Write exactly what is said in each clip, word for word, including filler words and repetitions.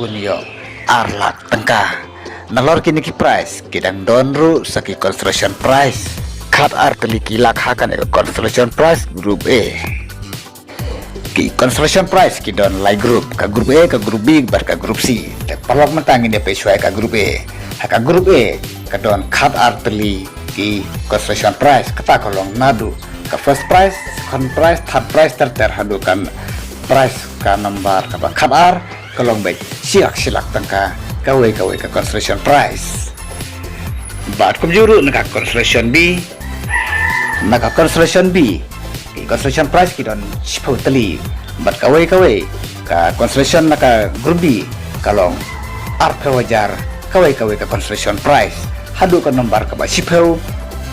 Un ïoh ar lak tyngka. Nalor kine ki prize ki dang don ruh sa ki consolation prize. Khat ar tylli ki lak ha kane ka consolation prize group A. Ki consolation prize ki don lai group, ka group A, ka group B bad ka group C. Te paralok mynta ngin ïa peit shuwa ïa ka group A. Ha ka group A ka don khat ar tylli ki consolation prize, kata ka long naduh ka first prize, second prize, third prize, ter ter haduh ka prize ka number kaba khat ar, ka long beit shi lak shi lak tyngka kawei kawei ka consolation prize. Bad kumjuh ruh na ka consolation B, na ka consolation B ki consolation prize ki don shiphew tylli. Bad kawei kawei ka consolation na ka group B ka long arphew hajar kawei kawei ka consolation prize. Haduh ka number kaba shiphew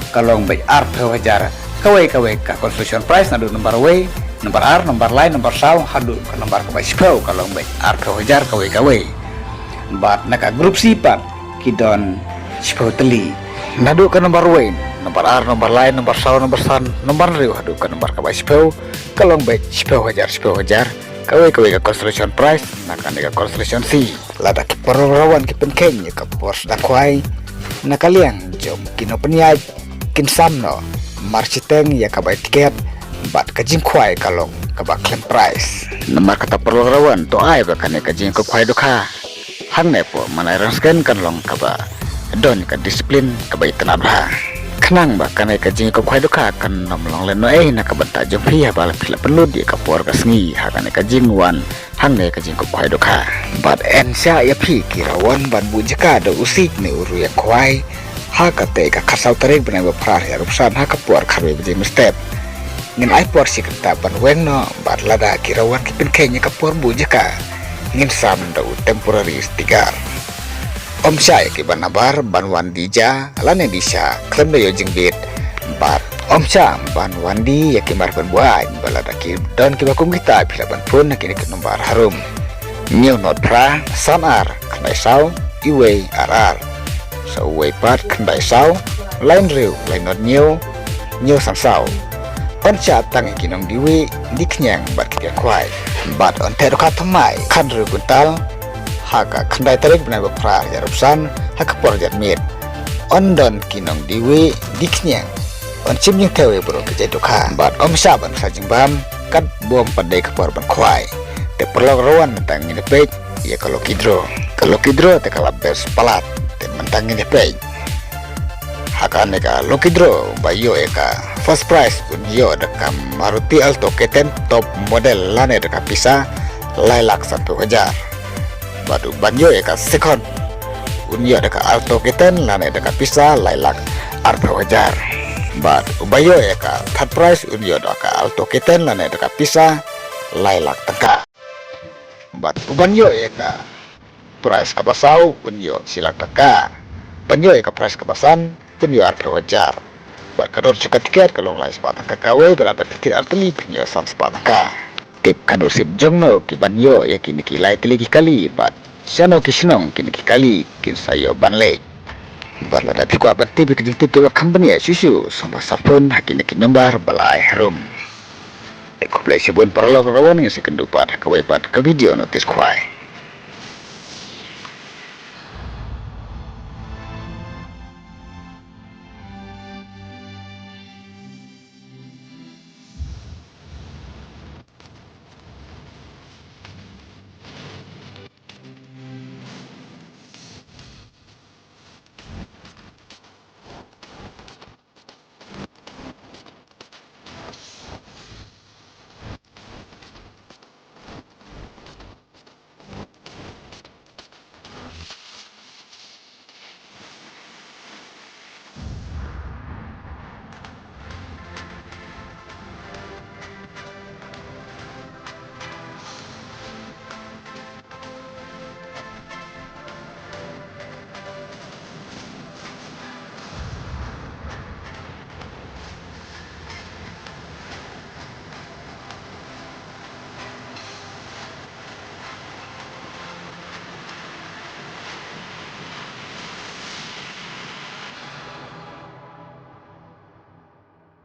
ka long beit arphew hajar kawei kawei ka consolation prize, naduh number wei, number ar, number lai, number saw haduh ka number kaba shiphew ka long beit arphew hajar kawei kawei. Bad na ka group C pat ki don shiphew tylli. Naduh ka number wei, number ar, number lai, number saw, number san, number hynriew haduh ka number kaba shiphew ka long beit shiphew hajar, shiphew hajar kawei kawei ka consolation prize na kane ka consolation C. Lada ki paralok rawan ki pynkheiñ ïa ka por sdang khwai na ka liang jong ki nongpynïaid, kin sam noh marshiteng ïa ka bai tiket bad ka jingkhwai ka long kaba khlem prize. Namar kata paralok rawan, to ai ba kane ka jingkhwai dohkha hangne hapoh Manai Rangskhen kan long kaba don ka discipline kaba itynnad bha. Khnang ba kane ka jingkhwai dohkha kan ym long lehnohei na ka bynta jong phi haba la phi la pynlut ïa ka por ka sngi ha kane ka jingwan hangne ka jingkhwai dohkha. Bad yn shah ïa phi ki rawan ban buh jaka da u siej ne u riewkhwai ha katei ka khatsaw tarik bnai ba phra arhajar arphew san ha ka por khatwei baje mynstep. Ngin ai por shi kynta ban weng noh bad lada ki rawan ki pynkheiñ ïa ka por buh jaka, ngin sam da u temporary sticker. Ym shah ïa ki ban nabar ban wan die ja lane die sha khlem da ïoh jingbit. Bad ym shah ban wan die ïa ki mar pynbuh aiñ, ba lada ki don kiba kum kita phi lah ban phone na kine ki nombar harum: hynñiew nod phra san ar khyndai saw iwei ar ar, saw wei pat khyndai saw lai hynriew lai nod hynñiew hynñiew san saw. Yn shah tang ïa ki nongdie wieh, die khñiang bad ki tiang khwai. Bad yn theh dohkha thymmai khathynriew kwintal ha ka khyndai tarik bnai ba phra arhajar arphew san ha ka por janmiet. Yn don ki nongdie wieh, die khñiang. Yn shim jingthew ïa baroh ki jait dohkha. Bad ym shah ban ksa jingbam katba ym pat dei ka por ban khwai. Te paralok rawan, mynta ngin ïa peit ïa ka lucky draw. Ka lucky draw te ka la best palat. Te mynta ngin ïa peit. Ha kane ka lucky draw ba ïoh ïa ka first prize un ïoh da ka Maruti Alto K ten top model lane da ka pisa lai lak sanphew hajar. Bad uban ïoh ïa ka second un ïoh da ka Alto K ten lane da ka pisa lai lak arphew hajar. Bad uba ïoh ïa ka third prize un ïoh da ka Alto K ten lane da ka pisa lai lak tyngka. Bad uban ïoh ïa ka prize kaba saw un ïoh shi lak tyngka. Ban ïoh ïa ka prize kaba san phin ïoh arphew hajar. Bad ka dor jong ka tiket ka long lai spah tyngka kawei, bad lada phi thied ar tylli phin ïoh san spah tyngka. Tip ka nusip jong no ki ban ïoh ïa kine ki lai tylli ki kali bad shano ki shnong kine ki kali kin sa ïoh ban leit. Bad lada phi kwah ban tip ïa ki jingtip kiba kham bniah shuh shuh, sngewbha sa phone ha kine ki nombar ba la ai harum. Te khublei shibun paralok, rawan ngin sa ïakynduh pat ha kawei pat ka video notice khwai.